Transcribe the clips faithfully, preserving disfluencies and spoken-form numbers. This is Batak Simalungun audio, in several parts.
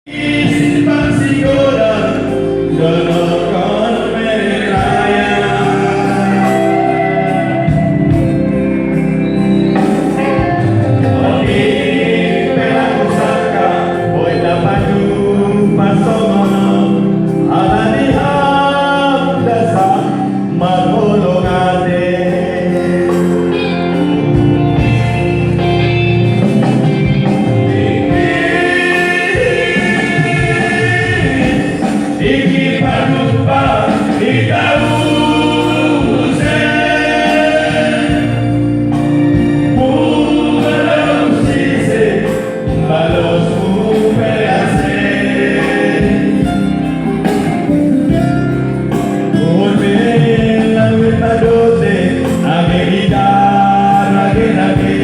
Simpang Sigoda, Dolokon Mereraya. Odi pela pusaka, oi tapaju pasongono, alani ham dasa marholongate. Iki padupa ita use, pumalo sise, balos pupelase. Urbe lawe padote, age ita, age, age.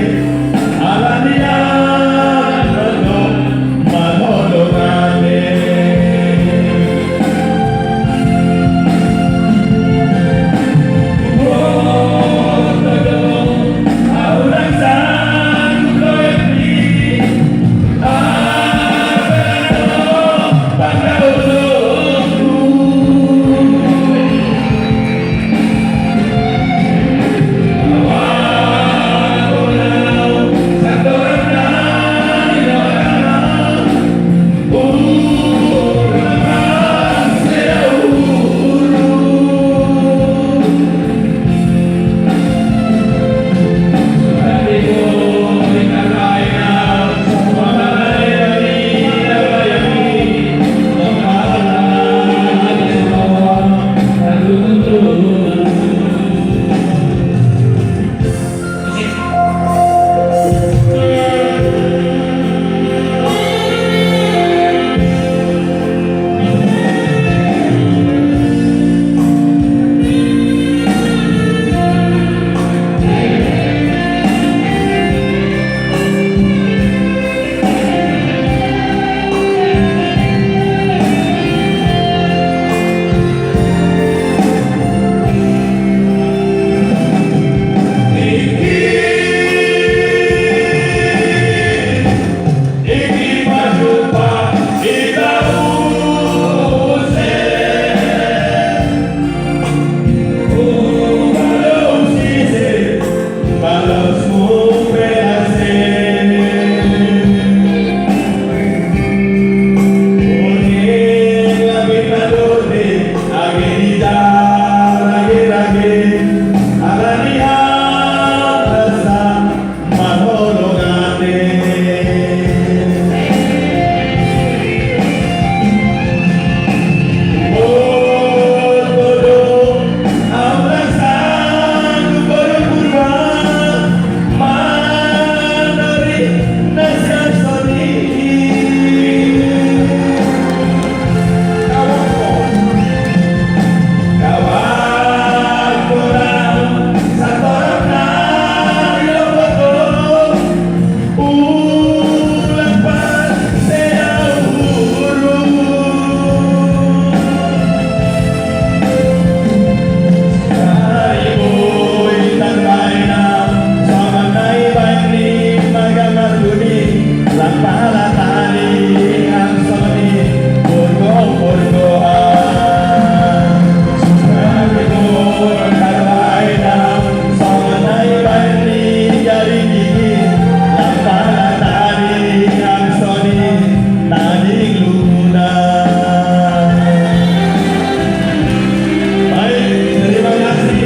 Baik, terima kasih.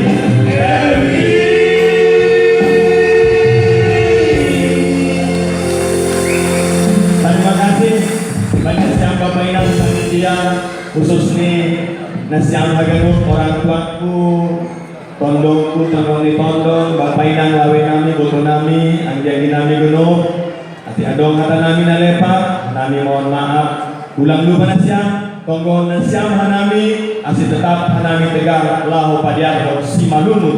Terima kasih. Banyak siang Bapak Inang panitia, khusus nih, nah, siang haganup orang tuaku, tondongku, tondong di tondong, Bapak Inang lawe nami, boto nami, anggi-anggi nami genep. Asi adong hata nami na lepak, nami mohon maaf. Ulang lupa na siam, tonggo na siam hanami, asi tetap hanami tegar, laho padiarhon Simalungun,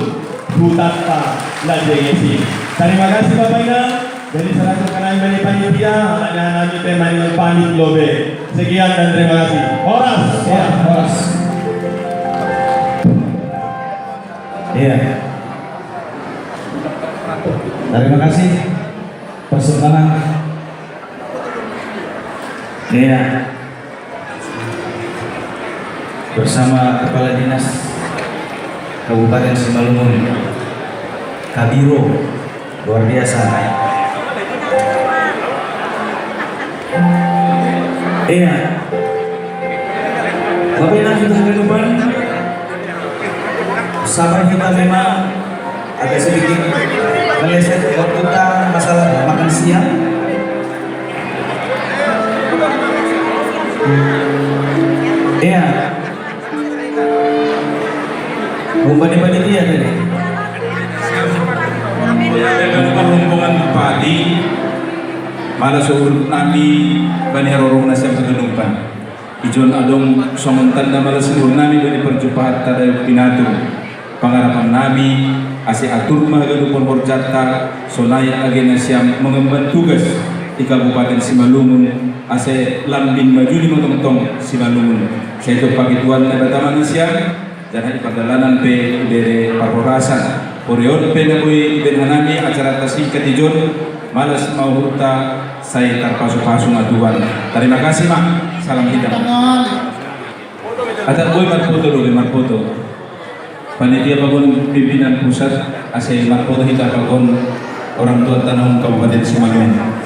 hutanta na jengesi. Terima kasih Bapak Inang. Jadi selaku kanami dari panitia, hanya hanami te main pamit lobe. Sekian dan terima kasih. Horas. Ya, horas. Iya. Terima kasih. Persembahan. Iya. Bersama Kepala Dinas Kabupaten Simalungun, Kabiro, luar biasa. Iya. Bapak Ibu, kita ke depan. Sabar, kita memang agak sedikit meleset waktu kita masalah makan siang. Iya. Umpan di panitia tadi. Dengan rombongan bupati, malas uhur nami bani haroro na siam haganupan. Ijon adong songon tanda malas uhur nami bani parjumpahanta Dayok Pinatung. Pangarapan nami asa atur ma haganupan horjanta sonai age na siam mengemban tugas di Kabupaten Simalungun, asa lambin maju ni ma tongtong Simalungun. Sai dompak i Tuhan Debata ma na siam, janah di pardalanan pe ibere parhorasan. Horas on pe na boi ibaen hanami acara ta singkat ijon, malas ma uhurta sai tarpasupasu ma Tuhan. Terima kasih ma, salam hitam. Adat boi marpoto do, boi marpoto. Panitia pakon pimpinan pusat, asa marpoto hita pakon orang tua tanah Kabupaten Simalungun.